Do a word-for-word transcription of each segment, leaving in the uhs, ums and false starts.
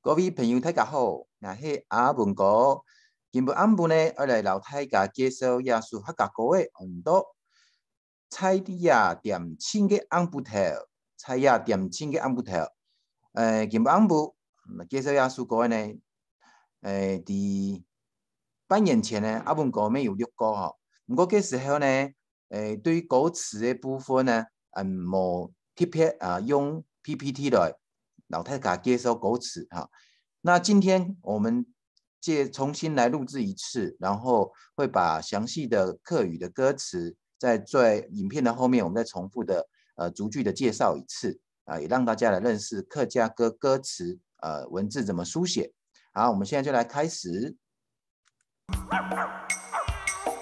各位朋友，大家好，𠊎係阿文哥。今晡暗晡呢，愛來摎大家介紹一首客家歌仔，安到《在野點親个暗晡頭》。在野點親个暗晡頭。呃，今晡暗晡，嗯，介紹這首歌仔呢，呃，在半年前呢，阿文哥乜有錄過吼。毋過該時候呢，誒，對歌詞个部分呢，嗯，無特別啊，用P P T來摎大家介紹歌詞哈。那今天我們借，重新來錄製一次，然後會把詳細的客語的歌詞在，在影片的後面，我們再重複的，呃，逐句的介紹一次啊，也讓大家來認識客家歌歌詞，呃，文字怎麼書寫。好，我們現在就來開始。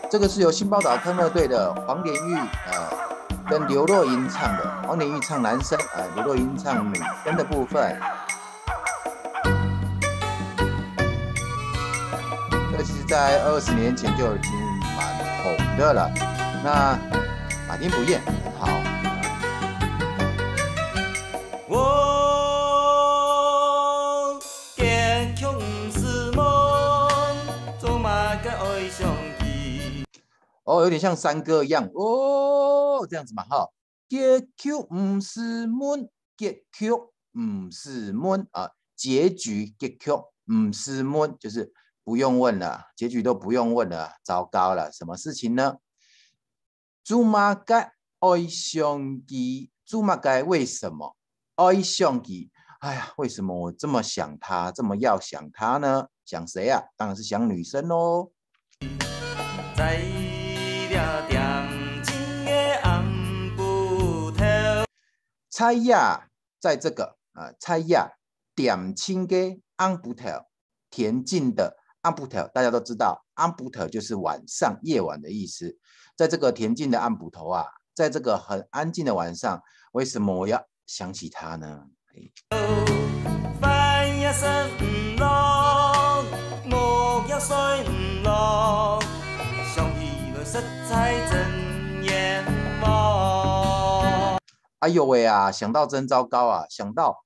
這個是由新寶島康樂隊的黃連煜，呃，跟劉若英唱的。黃連煜唱男生，呃，劉若英唱女生的部分。這其實在二十年前就已經蠻紅的了。那馬丁不厭很好。 哦，結局毋是夢，做麼个愛想佢？哦，有點像山歌一樣哦，這樣子嘛哈。結局毋是問，結局毋是問啊，結局，結局毋是問，就是不用問了，結局都不用問了，糟糕了，什麼事情呢？ 做麼个愛想佢？做麼个？為什麼？愛想佢。哎呀，為什麼我這麼想他，這麼要想他呢？想誰啊？當然是想女生咯。在這點親个暗晡頭。在這，在這個，啊，在這點親个暗晡頭。 恬靜的暗晡頭，大家都知道，暗晡頭就是晚上、夜晚的意思。在這個恬靜的暗晡頭啊，在這個很安靜的晚上，為什麼我要想起他呢？飯也食毋落，目也睡毋落，想起來實在真冤枉。哎呦喂啊，想到真糟糕啊，想到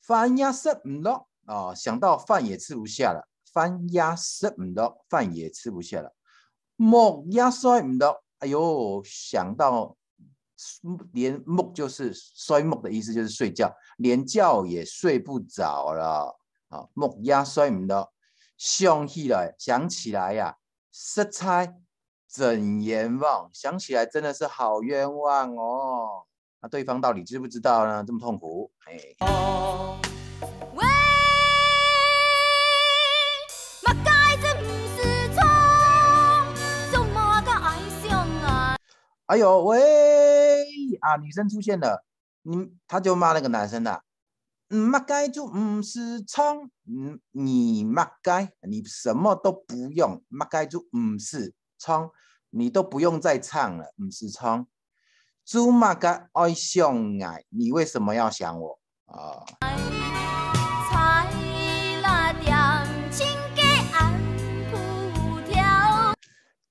飯也食毋落，哦，想到飯也吃不下了，飯也食毋落，飯也吃不下了。目也睡毋落，哎呦，想到連目就是睡目的意思，就是睡覺，連覺也睡不著了。啊，目也睡毋落，想起來，想起來呀，實在真冤枉，想起來真的是好冤枉哦。 那對方到底知不知道呢？這麼痛苦，哎。喂，麼个這毋是唱，做麼个愛想啊？哎呦喂，啊，女生出現了，你，她就罵那個男生的，嗯，麼个就毋使唱，嗯，你麼个，你什麼都不用，麼个就毋使唱，你都不用再唱了，毋使唱。 做麼个愛想𠊎？你為什麼要想我？啊。在這點親个暗晡頭。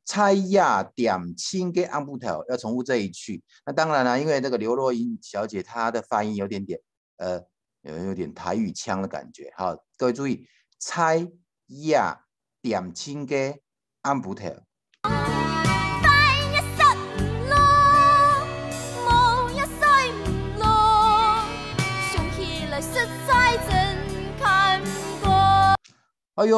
在這點親个暗晡頭，要重複這一句。那當然了，因為這個劉若英小姐她的發音有點點，呃，有，有點台語腔的感覺。好，各位注意，在這點親个暗晡頭。飯也食毋落，目也睡毋落，想起來實在真坎坷。哎呦，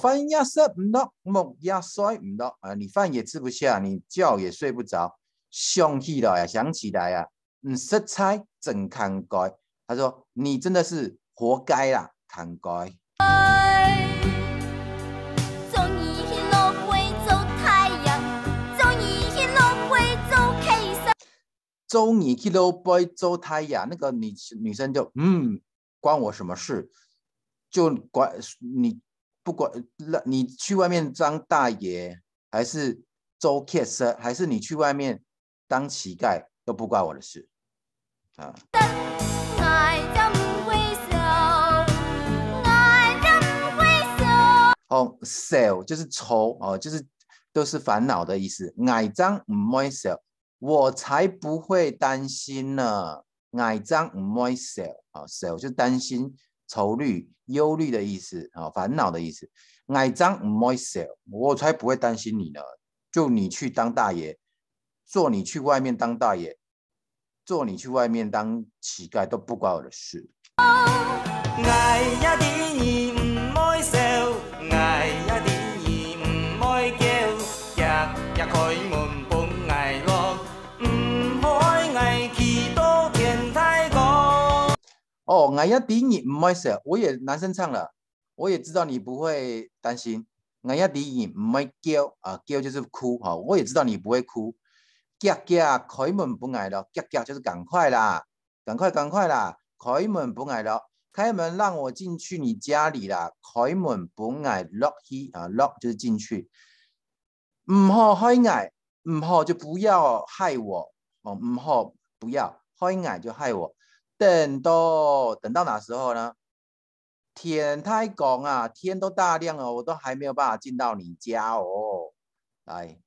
飯也食毋落，目也睡毋落啊！你飯也吃不下，你覺也睡不著，想起來啊，想起來啊， 你實在真坎坷。他說，你真的是活該啦，坎坷。做你去落背做太陽，做你去落背做畜生。做你去落背做太陽，那個女，女生就，嗯，關我什麼事？就管，你不管，你去外面當大爺，還是做畜生，還是你去外面當乞丐，都不關我的事。啊。哦，愁就是愁，哦，就是都是煩惱的意思。𠊎正毋會愁，我才不會擔心呢。𠊎正毋會愁，啊，愁就是擔心，愁虑、忧虑的意思啊，烦恼的意思。𠊎正毋會愁，我才不會擔心你呢。就你去當大爺，做你去外面當大爺，做你去外面当乞丐都不关我的事。 哦，𠊎也知你毋會愁，我也男生唱了，我也知道你不会擔心。𠊎也知你毋會噭啊，噭就是哭哈，我也知道你不会哭。遽遽開門分𠊎落，遽遽就是趕快啦，趕快趕快啦，開門分𠊎落，開門讓我進去你家裡啦，開門分𠊎落去啊，落就是進去。 毋好害𠊎，毋好就不要害我，哦，毋好不要，害𠊎就害我。等到，等到哪時候呢？天太光啊，天都大亮了，我都还没有办法进到你家哦。来，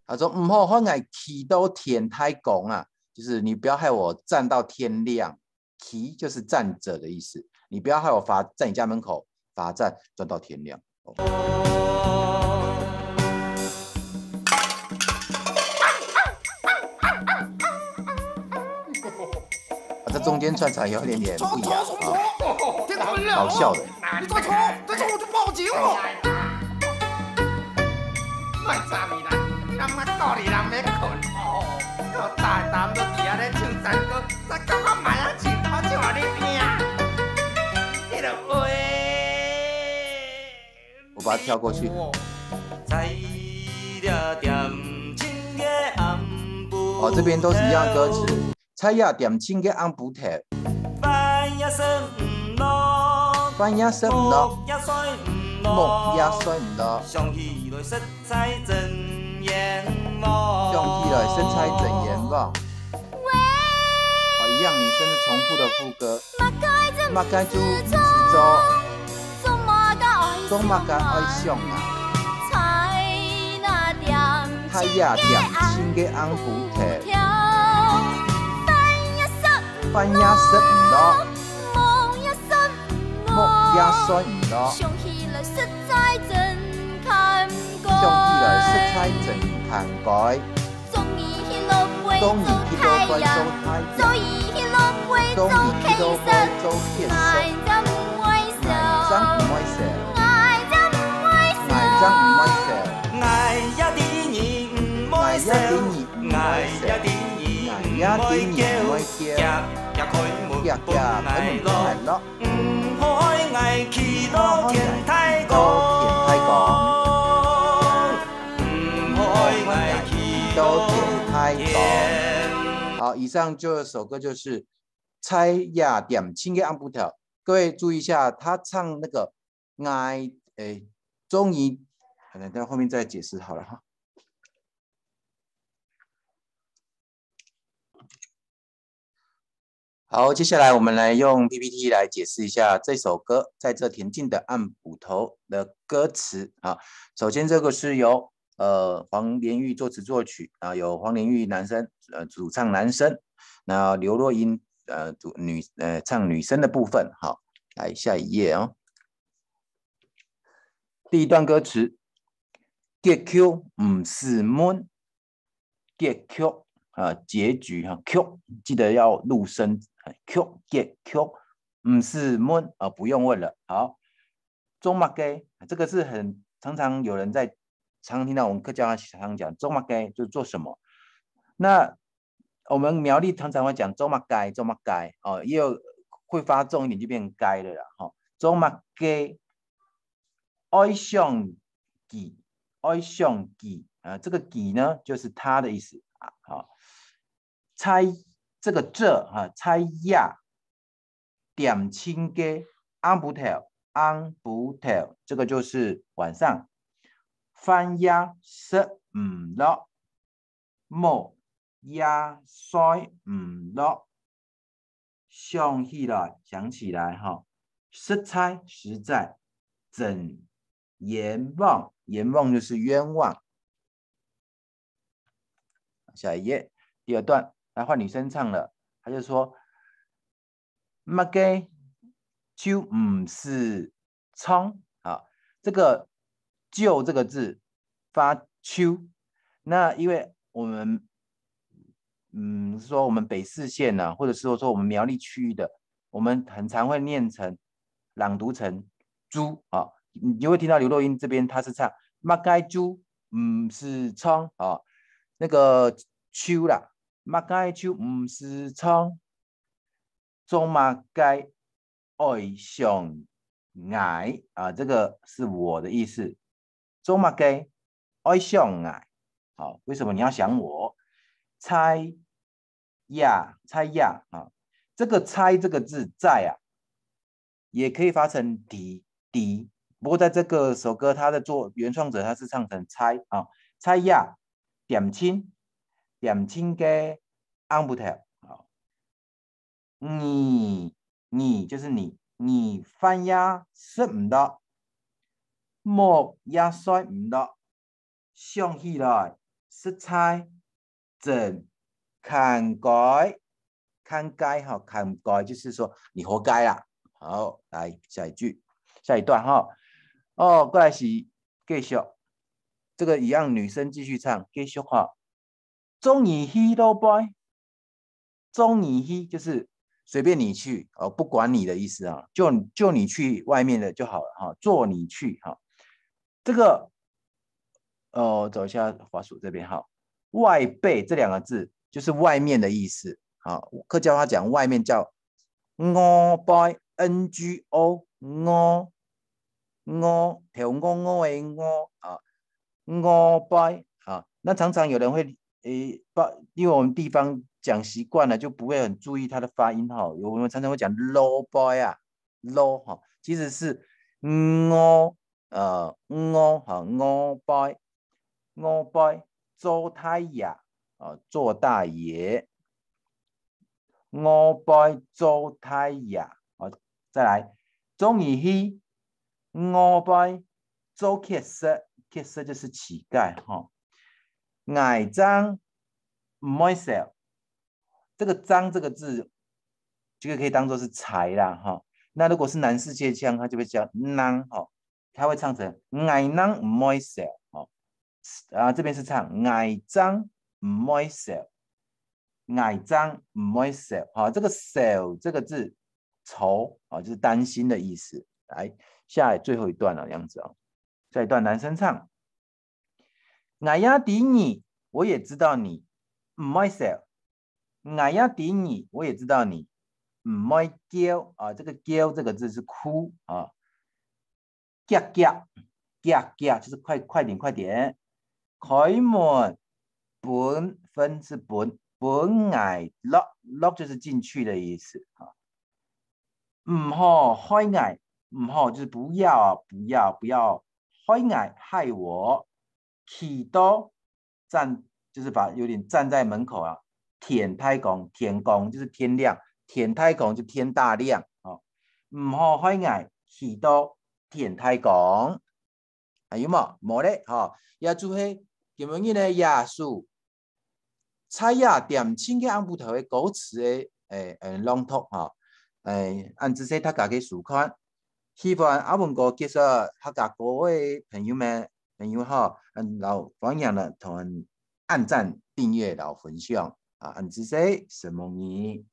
他说：“毋好害𠊎企到天太光啊。”就是你不要害我站到天亮。企就是站着的意思，你不要害我罚在你家门口罚站，站到天亮。哦。啊，这中间穿插有一点点不雅啊，搞笑的。 你再吵，再吵我就报警了。莫插伊啦，人嘛到底人要睏哦，又大胆都底下咧唱山歌，再叫我买啊钱，我就予你听。你就喂。我把它跳过去。哦，这边都是一样的歌词。 在夜恬靜个暗晡頭，飯也食毋落，飯也食毋落，目也睡毋落，目也睡毋落，想起來實在真冤枉，想起來實在真冤枉。喂，哦，一样，女生是重複的副歌。麼个做，麼个做，做麼个愛想啊？ 在夜恬靜个暗晡頭，飯也食毋落，目也睡毋落，想起來實在真堪過。想起來實在真堪過。終於起落背做太陽，終於起落背做犧牲，𠊎正毋會愁，𠊎正毋會愁，𠊎正毋會愁。 𠊎也知你毋會愁，𠊎也知你毋會愁，𠊎也知你毋會愁，遽遽開門分𠊎落，毋好害𠊎企到天太光，毋好害𠊎企到天太光。好，以上這首歌就是在夜恬靜个暗晡頭。各位注意一下，他唱那個 𠊎，誒，終於，可能在後面再解釋好了哈。好，接下來我們來用P P T來解釋一下這首歌《在這恬靜的暗晡頭》的歌詞啊。首先，這個是由，呃，黃連煜作詞作曲啊，由黃連煜男生，呃，主唱男生，那劉若英，呃，主，女，呃，唱女生的部分。好，來，下一頁哦。 第一段歌詞，結局毋使問，結局啊，結局哈，局記得要入聲，局，結局毋使問啊，不用問了。好，做麼个？這個是很，常常有人在，常聽到我們客家話常常講，做麼个就做什麼。那我們苗栗常常會講做麼个，做麼个，哦，也有會發重一點就變該了啦，吼。做麼个，愛想佢，愛想佢，啊，這個佢呢，就是他的意思啊，好。在這個這，啊，在夜，恬靜个暗晡頭，暗晡頭，這個就是晚上。飯也食毋落，目也睡毋落。想起來，想起來哈，實在，實在，真冤枉，冤枉就是冤枉。下一页，第二段，來換女生唱了，她就說，麼个就毋使唱啊，這個就這個字發就，那因為我們嗯說我們北四縣呢、或者是說我們苗栗區域的，我們很常會念成朗讀成豬啊，你就會聽到劉若英這邊她是唱麼个就毋使唱啊，那個就啦，麼个就毋使唱，做麼个愛上𠊎啊，這個是我的意思。做麼个愛上𠊎？好，為什麼你要想我？在呀，在呀啊，這個在這個字在啊，也可以發成在在，不過在這個首歌，它的作原創者他是唱成在啊，在呀，恬靜，恬靜个暗晡頭啊，你你就是你，你飯也食毋落，目也睡毋落，想起來實在真堪該，堪該哈，堪該就是說你活該啦。好，來下一句，下一段哈。哦，過來是繼續，這個一樣女生繼續唱，繼續哈。做你去落背，做你去就是隨便你去哦，不管你的意思啊，就就你去外面的就好了哈，做你去哈。這個呃，走一下滑鼠這邊哈，外背這兩個字就是外面的意思。好，客家話講外面叫外背，N G O，外，外，頭外外个外啊，外背啊。那常常有人會誒，不，因為我們地方講習慣了，就不會很注意它的發音哈。有我們常常會講落背啊，落哈，其實是外，呃，外哈，外背，外背做大爺啊，做大爺，外背做大爺啊。再來，做你去外背做乞食，乞食就是乞丐哈。 𠊎正毋會愁。這個正這個字，這個可以當作是才啦哈。那如果是南四縣腔，它就會叫正哈，它會唱成𠊎正毋會愁哈。啊，這邊是唱𠊎正毋會愁，𠊎正毋會愁哈。這個愁這個字，愁啊，就是擔心的意思。來，下來最後一段了，這樣子哦。下一段男生唱。 𠊎也知你，我也知道你，毋會愁。𠊎也知你，我也知道你，毋會噭啊。這個噭這個字是哭啊。遽遽，遽遽就是快快點快點。開門分，分是分，分𠊎落，落就是進去的意思啊。毋好害𠊎，毋好就是不要不要不要害𠊎害我。 企到，站，就是把有點站在門口啊。天大光，天光就是天亮，天大光就天大亮啊。毋好害𠊎企到天大光。還有無？無咧，吼，也就係今晡日个夜宿，在這恬靜个暗晡頭个歌詞个，誒，誒，朗讀，吼。誒，恁仔細大家个收看。 喜歡阿文哥介紹客家歌个朋友們，朋友吼，嗯，摎歡迎呢同𠊎按讚、訂閱摎分享啊，恁仔細，承蒙你。